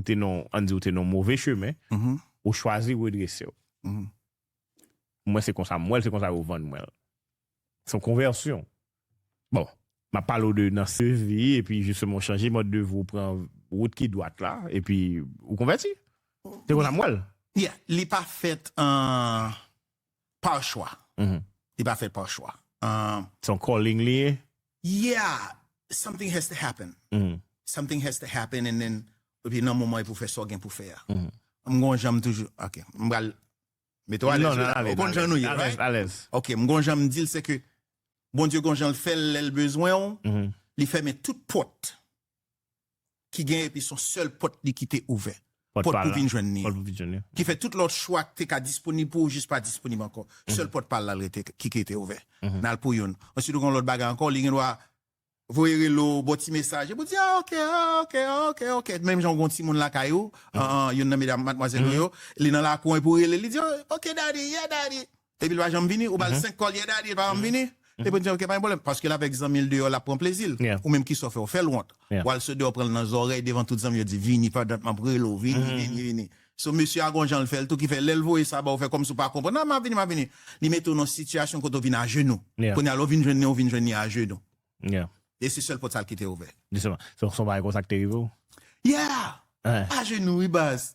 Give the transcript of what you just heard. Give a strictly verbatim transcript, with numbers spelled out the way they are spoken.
ou te nan, ann di ou te nan move chemen, ou chwazi redrese w. Mwen se konsa m wè l, se konsa yo vann mwen l. Se yon konvèsyon. Bon, m ap pale w de nan sevi, epi jisteman w chanje mòd de vi, w pran wout ki dwat la, epi ou konvèti. Se konsa m wè l. Yeah, li pa fèt uh, pa chwa. Li pa fèt pa chwa. Uh, Se yon calling li ye. Yeah, something has to happen. Something has to happen, and then epi nan moman pou fè sa w gen pou fè a. M gon janm toujou. Ok, m pral mete w alèz. Ou konn jan nou ye, right? Alèz. Ok, m gon janm di l se ke Bondye gon jan l fè l lè l bezwen w, li fèmen tout pòt ki gen epi se yon sèl pòt li kite ouvè. Pòt pou vin jwenn li. Ki fè tout lòt chwa ki te ka disponib pou ou jis pa disponib ankò. Sèl pòt pa l la l rete ki kite ouvè. N al pou youn. Answit ou gen yon lòt bagay ankò, li gen dwa voye rele w, ba w ti mesaj, epi w di ah ok, ah ok, ah ok, ok. Menm jan w gen yon timoun lakay ou, an, an, youn nan medam matmwazèl ou yo, li nan lakou epi w rele l, li di oh, ok daddy, yeah daddy. Epi l pa janm vini, ou ba l senk kòl, yeah daddy, li pa janm vini. Epi w di ok, pa gen pwoblèm, paske l avèk zanmi l deyò, l ap pran plezi l. Ou menm kisa w fè, w fè l wont. W al sot deyò, w pran l nan zòrèy devan tout zanmi yo, di vini pandan m ap rele w, vini, vini, vini. So mesye a gon jan l fè l tou ki fè lè l voye sa ba w, fè kòmsi w pa konprann. Non, m ap vini, m ap vini. Li mete w nan sitiyasyon kote w vin ajenou. Kounye a lè w vin jwenn li, w vin jwenn li ajenou. E se sèl pòt sa l kite ouvè. Jisteman, se se yon bagay konsa ki te rive w? Yeah! Ajenou wi baz.